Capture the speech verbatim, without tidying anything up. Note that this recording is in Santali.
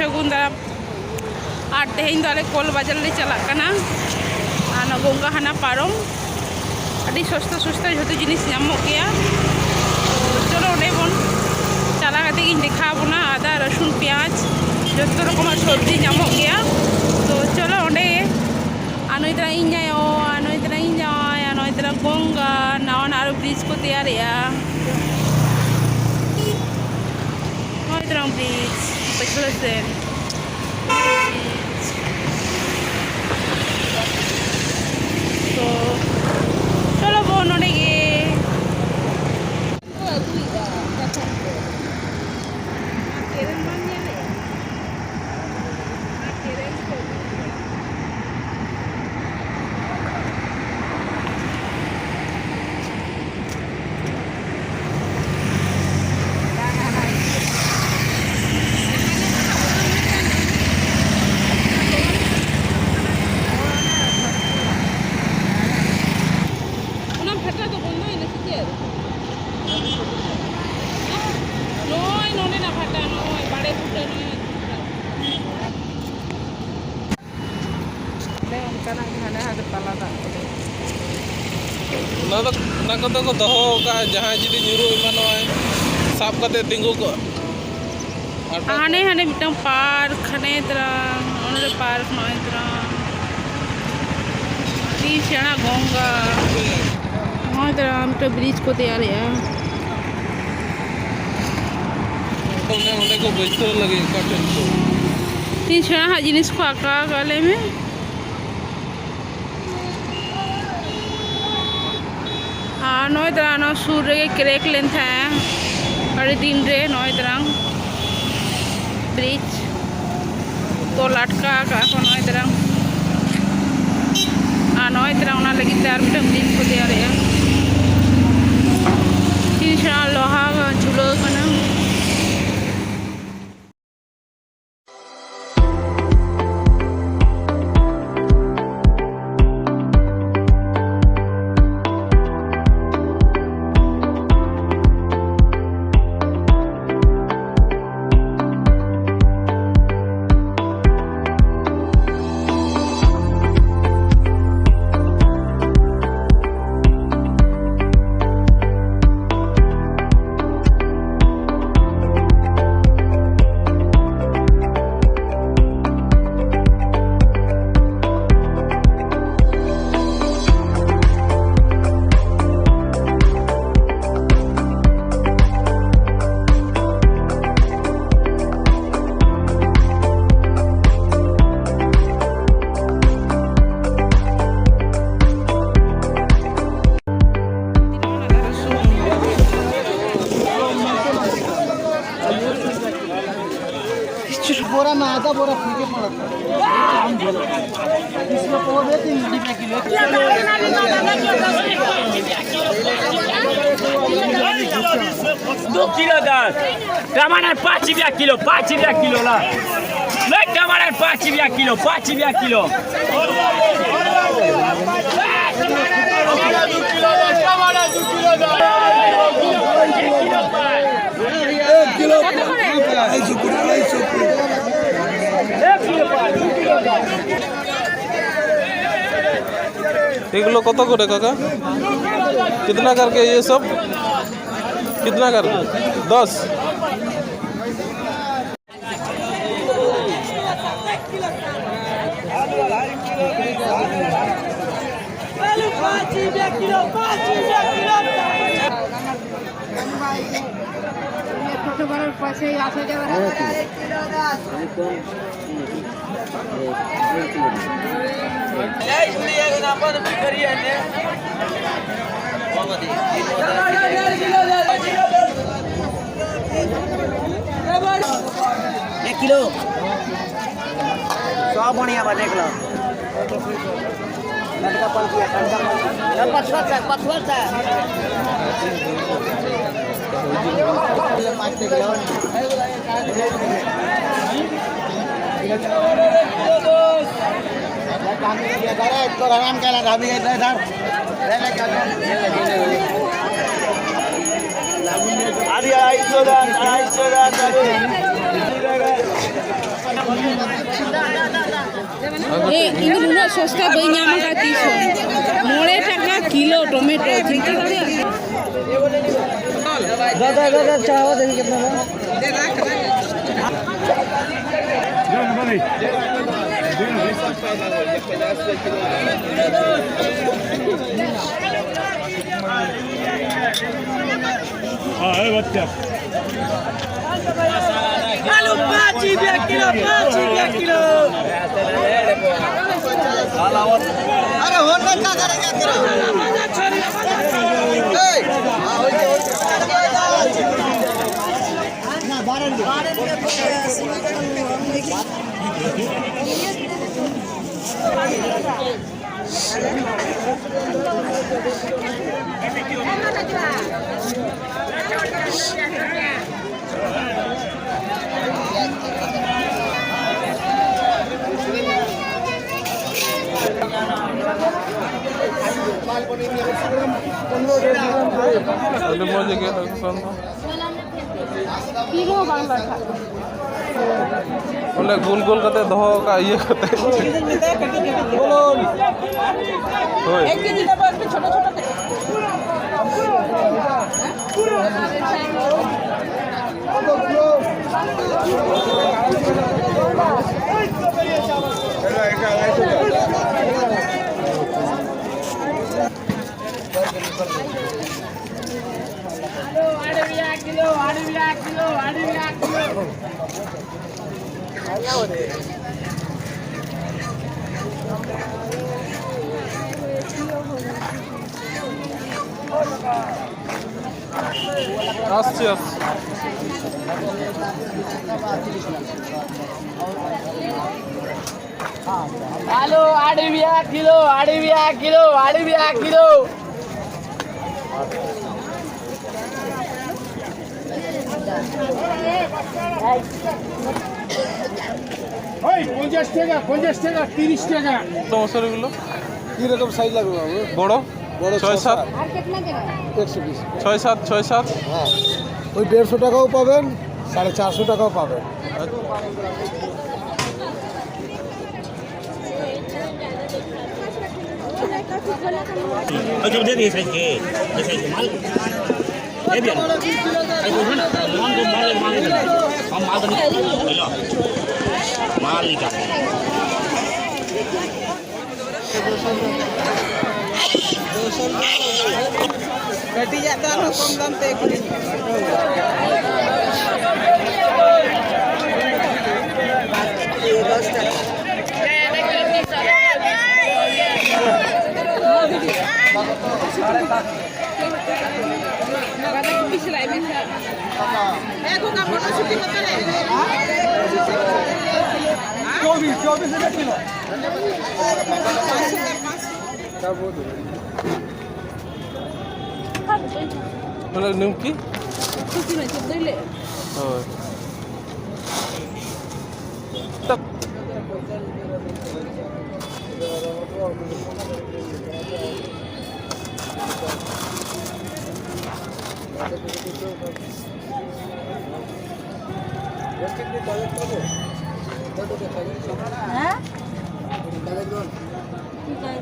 ᱥᱟᱹᱜᱩᱱ ᱫᱟᱨᱟᱢ᱾ ᱟᱨ ᱛᱮᱦᱮᱧ ᱫᱚ ᱟᱞᱮ ᱠᱚᱞ ᱵᱟᱡᱟᱨ ᱞᱮ ᱪᱟᱞᱟᱜ ᱠᱟᱱᱟ᱾ ᱟᱨ ᱚᱱᱟ ᱜᱚᱝᱜᱟ ᱦᱟᱱᱟ ᱯᱟᱨᱚᱢ ᱟᱹᱰᱤ ᱥᱚᱥᱛᱟ ᱥᱚᱥᱛᱟ ᱡᱷᱚᱛᱚ ᱡᱤᱱᱤᱥ ᱧᱟᱢᱚᱜ ᱜᱮᱭᱟ᱾ ᱛᱚ ᱪᱚᱞᱚ ᱚᱸᱰᱮ ᱵᱚᱱ ᱪᱟᱞᱟᱣ ᱠᱟᱛᱮ ᱜᱤᱧ ᱫᱮᱠᱷᱟᱣ ᱵᱚᱱᱟ᱾ ᱟᱫᱟ, ᱨᱟᱹᱥᱩᱱ, ᱯᱮᱸᱭᱟᱡᱽ, ᱡᱚᱛᱚ ᱨᱚᱠᱚᱢᱟᱜ ᱥᱚᱵᱽᱡᱤ ᱧᱟᱢᱚᱜ ᱜᱮᱭᱟ᱾ ᱛᱚ ᱪᱚᱞᱚ ᱚᱸᱰᱮ᱾ ᱟᱨ ᱱᱩᱭ ᱛᱟᱨᱟ ᱤᱧ ᱟᱭᱳ, ᱟᱨ ᱱᱩᱭ ᱛᱟᱨᱟ ᱤᱧ ᱡᱟᱶᱟᱭ, ᱟᱨ ᱱᱩᱭ ᱛᱟᱨᱟ ᱜᱚᱝᱜᱟ, ᱱᱟᱣᱟ ᱱᱟᱣᱟ ᱟᱨᱚ ᱵᱨᱤᱡᱽ ᱠᱚ ᱛᱮᱭᱟᱨᱮᱜᱼᱟ᱾ ᱱᱩᱭ ᱛᱟᱨᱟ ᱵᱨᱤᱡᱽ ᱯᱟᱹᱪᱷᱞᱟᱹ ᱥᱮᱱ᱾ ᱛᱚ ᱪᱚᱞᱚ ᱵᱚᱱ ᱱᱚᱰᱮ ᱜᱮ᱾ ᱠᱚ ᱟᱹᱜᱩᱭᱮᱫᱟ ᱠᱟᱛᱷᱟ ᱠᱚ᱾ ᱚᱱᱟ ᱠᱮᱨᱮᱱ ᱵᱟᱢ ᱧᱮᱞᱮᱫᱼᱟ? ᱚᱱᱟ ᱠᱮᱨᱮᱱ ᱠᱚ ᱟᱹᱜᱩᱭᱮᱫᱟ᱾ ᱚᱱᱟ ᱯᱷᱟᱴᱟ ᱫᱚ ᱵᱚᱱᱫᱚᱭᱮᱱᱟ ᱥᱮ ᱪᱮᱫ? ᱱᱚᱜᱼᱚᱭ ᱱᱚᱰᱮᱱᱟᱜ ᱯᱷᱟᱴᱟ, ᱱᱚᱜᱼᱚᱭ ᱵᱟᱲᱮ ᱵᱩᱴᱟᱹ, ᱱᱚᱜᱼᱚᱭ᱾ ᱚᱱᱮ ᱚᱱᱠᱟᱱᱟᱜ ᱜᱮ ᱦᱟᱸᱰᱮ ᱦᱟᱸᱰᱮ ᱛᱟᱞᱟ ᱫᱟᱜ ᱠᱚᱨᱮ᱾ ᱚᱱᱟ ᱫᱚ, ᱚᱱᱟ ᱠᱚᱫᱚ ᱠᱚ ᱫᱚᱦᱚ ᱟᱠᱟᱫᱼᱟ, ᱡᱟᱦᱟᱸᱭ ᱡᱩᱫᱤ ᱧᱩᱨᱩᱜ ᱮᱢᱟᱱᱚᱜᱼᱟᱭ, ᱥᱟᱵ ᱠᱟᱛᱮ ᱛᱤᱸᱜᱩ ᱠᱚᱜ᱾ ᱟᱨ ᱦᱟᱸᱰᱮ, ᱦᱟᱸᱰᱮ ᱢᱤᱫᱴᱟᱝ ᱯᱟᱨᱠ, ᱦᱟᱱᱮ ᱛᱟᱨᱟ, ᱚᱸᱰᱮ ᱯᱟᱨᱠ, ᱱᱚᱜᱼᱚᱭ ᱛᱟᱨᱟ᱾ ᱟᱹᱰᱤ ᱥᱮᱬᱟ ᱜᱚᱝᱜᱟ᱾ ᱱᱚᱜᱼᱚᱭ ᱛᱟᱨᱟ ᱢᱤᱫᱴᱟᱝ ᱵᱨᱤᱡᱽ ᱠᱚ ᱛᱮᱭᱟᱨᱮᱜᱼᱟ᱾ ᱚᱱᱮ ᱚᱸᱰᱮ ᱠᱚ ᱵᱟᱹᱭᱥᱟᱹᱣ ᱞᱟᱹᱜᱤᱫ ᱚᱠᱟ ᱴᱷᱮᱱ ᱪᱚ᱾ ᱛᱤᱱ ᱥᱮᱬᱟ ᱦᱟᱸᱜ ᱡᱤᱱᱤᱥ ᱠᱚ ᱟᱸᱠᱟᱣ ᱟᱠᱟᱫ, ᱞᱟᱹᱭ ᱢᱮ᱾ ᱟᱨ ᱱᱚᱜᱼᱚᱭ ᱛᱟᱨᱟ ᱱᱚᱣᱟ ᱥᱩᱨ ᱨᱮᱜᱮ ᱠᱨᱮᱠ ᱞᱮᱱ ᱛᱟᱦᱮᱸᱜᱼᱟ ᱟᱹᱰᱤ ᱫᱤᱱ ᱨᱮ᱾ ᱱᱚᱜᱼᱚᱭ ᱛᱟᱨᱟ ᱵᱨᱤᱡᱽ ᱛᱚᱞ ᱟᱴᱠᱟ ᱟᱠᱟᱫ ᱠᱚ᱾ ᱱᱚᱜᱼᱚᱭ ᱛᱟᱨᱟ, ᱟᱨ ᱱᱚᱜᱼᱚᱭ ᱛᱟᱨᱟ ᱚᱱᱟ ᱞᱟᱹᱜᱤᱫ ᱛᱮ ᱟᱨ ᱢᱤᱫᱴᱟᱝ ᱵᱨᱤᱡᱽ ᱠᱚ ᱛᱮᱭᱟᱨᱮᱜᱼᱟ᱾ ᱛᱤᱱ ᱥᱮᱬᱟ ᱞᱳᱦᱟ ᱡᱷᱩᱞᱟᱹᱣ ᱠᱟᱱᱟ᱾ बोरा ना, आधा बोरा फीके पड़ा था। इसमें पौधे तीन रुपए किलो। दो किलो दस। टमाटर पाँच रुपया किलो, पाँच रुपया किलो ला। ले टमाटर पाँच रुपया किलो, पाँच रुपया किलो। टमाटर दो किलो दस, टमाटर दो किलो दस। एक किलो अढ़ाई सौ कुड़ी, अढ़ाई सौ कुड़ी। এগুলো কত করে কাকা? कितना करके ये सब? कितना करके? दस। আলু পাঁচ রুপিয়া কিলো, পাঁচ রুপিয়া কিলো। ছোট বড়র পয়সা আসা যাওয়ার। एक किलो। सब बढ़िया बा, देख लो। टटका पलकी है, टटका पलकी। पछुआ से, पछुआ से। इधर आराम कर रहा था, अभी इधर, इधर। ᱟᱹᱰᱤ ᱟᱲᱟᱭᱥᱚ ᱫᱟᱢ, ᱟᱲᱟᱭᱥᱚ ᱫᱟᱢ, ᱟᱹᱰᱤ᱾ ᱮ, ᱤᱧ ᱫᱚ ᱱᱩᱱᱟᱹᱜ ᱥᱚᱥᱛᱟ ᱵᱟᱹᱧ ᱧᱟᱢ ᱟᱠᱟᱫ ᱛᱤᱥ ᱦᱚᱸ᱾ ᱢᱚᱬᱮ ᱴᱟᱠᱟ ᱠᱤᱞᱳ ᱴᱚᱢᱮᱴᱳ, ᱪᱤᱱᱛᱟᱹ ᱫᱟᱲᱮᱭᱟᱜᱼᱟ᱾ दादा, दादा, चाहो देखिए कितना हुआ? हाँ, अरे बच्चा। आलू पाँच रुपया किलो, पाँच रुपया किलो। अरे होने का करेगा तेरा? ए, हाँ, हो गया, हो गया। ना, बारह रुपया। ᱟᱹᱰᱤ ᱢᱚᱡᱽ ᱜᱮ ᱦᱩᱭᱩᱜ ᱠᱟᱱᱟ᱾ ᱛᱤ ᱨᱮᱦᱚᱸ ᱵᱟᱝ ᱞᱟᱴᱷᱟᱜ ᱠᱟᱱᱟ᱾ ᱚᱸᱰᱮ ᱜᱳᱞ ᱜᱳᱞ ᱠᱟᱛᱮ ᱫᱚᱦᱚ ᱠᱟᱜ ᱤᱭᱟᱹ ᱠᱟᱛᱮ᱾ ᱦᱳᱭ᱾ ᱮᱠ ᱠᱮᱡᱤ ᱰᱟᱵᱟ ᱮᱠᱴᱩ ছোট ছোট করে। ᱟᱹᱰᱤ ᱨᱮᱭᱟᱜ ᱠᱤᱞᱳ, ᱟᱹᱰᱤ ᱨᱮᱭᱟᱜ ᱠᱤᱞᱳ, ᱟᱹᱰᱤ ᱨᱮᱭᱟᱜ ᱠᱤᱞᱳ᱾ আসছি, আসছি। আলু আড়ি বিয়া কিলো, আড়ি বিয়া কিলো, আড়ি বিয়া কিলো। ওই পঞ্চাশ টাকা, পঞ্চাশ টাকা, তিরিশ টাকা। তো মসুরিগুলো কি রকম সাইজ লাগবে বাবু? বড়? বড় ছয় সাত। একশো পিস। ছয় সাত, ছয় সাত। হ্যাঁ, ওই দেড়শো টাকাও পাবেন, সাড়ে চারশো টাকাও পাবেন। আচ্ছা, দিয়ে দিয়েছে আজকে। আচ্ছা, এই যে মাল। এই দিয়ে। এই বলুন, মাল, মাল, মাল, মাল। মাল, মাল। মাল নিতে হবে। ᱠᱟᱹᱴᱤᱡᱟᱜ ᱫᱚ ᱟᱨᱦᱚᱸ ᱠᱚᱢ ᱫᱟᱢ ᱛᱮ ᱟᱹᱠᱷᱨᱤᱧ᱾ ᱦᱮᱸ, ᱜᱚᱝᱜᱟ ᱢᱚᱴᱨᱥᱩᱴᱤ ᱠᱚ ᱛᱟᱦᱞᱮ? ᱪᱚᱵᱵᱤᱥ, ᱪᱚᱵᱵᱤᱥ ᱨᱩᱯᱤᱭᱟ ᱠᱤᱞᱳ᱾ ᱯᱟᱸᱪᱥᱚ ᱜᱟᱱ, ᱯᱟᱸᱪᱥᱚ᱾ ᱚᱱᱟ ᱱᱤᱢᱠᱤ? ᱦᱳᱭ᱾ ᱛᱟᱯ- ᱦᱮᱸ?